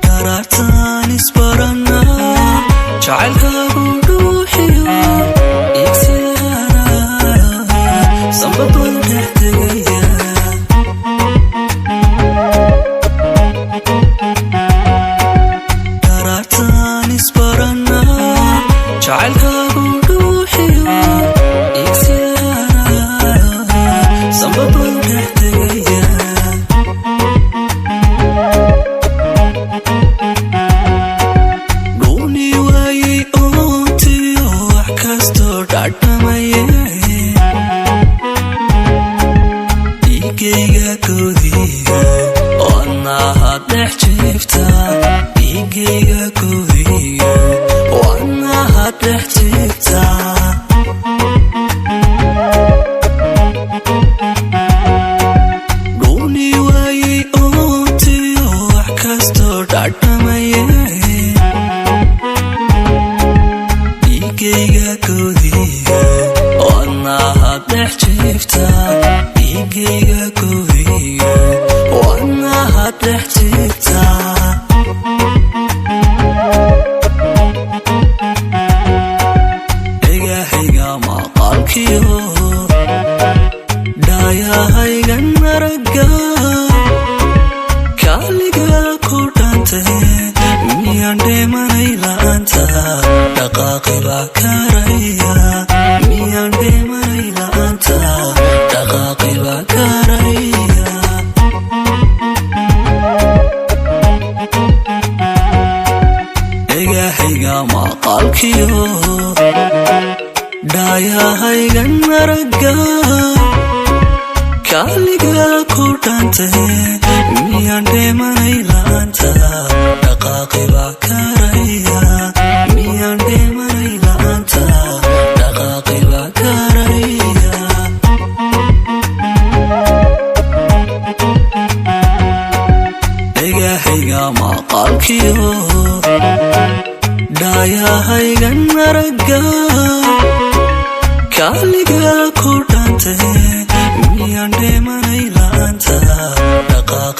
Daraartaan isbaranaa, jacaylkaagu dhuuxiyo igsigaara sambabada dhex tegaya. Daraartaan isbaranaa, jacaylkaagu dhuuxiyo igsigaara sambabada dhex tegaya. Dhuuni waayey oontiyo wax kastoo dhadhamaye, dhiigayga koodiga wadnaha dhex jiifta, dhiigayga koodiga wadnaha dhex jiifta. Dhuuni waayey oontiyo wax kastoo dhadhamaye, dhiigayga koodiga wadnaha dhex jiifta, dhiigayga koodiga wadnaha dhex jiifta. Dhegahayga maqalkiyo dhaayahayga naragga kaaliga ku dhante, miyaan dheemanay la'aanta? Dhaqaaqi baa karaya, miyaan dheemanay la'aanta? Dhaqaaqi baa karaya. Dhegahayga maqalkiyo dhaayahayga naragga kaaliga ku dhante, miyaan dheemanay la'aanta? Dhaqaaqi baa karaya, miyaan dheemanay la'aanta? Dhaqaaqi baa karaya. Dhegahayga maqalkiyo dhaayahayga naragga kaaliga ku dhante, miyaan dheemanay la'aanta? Dhaqaaqi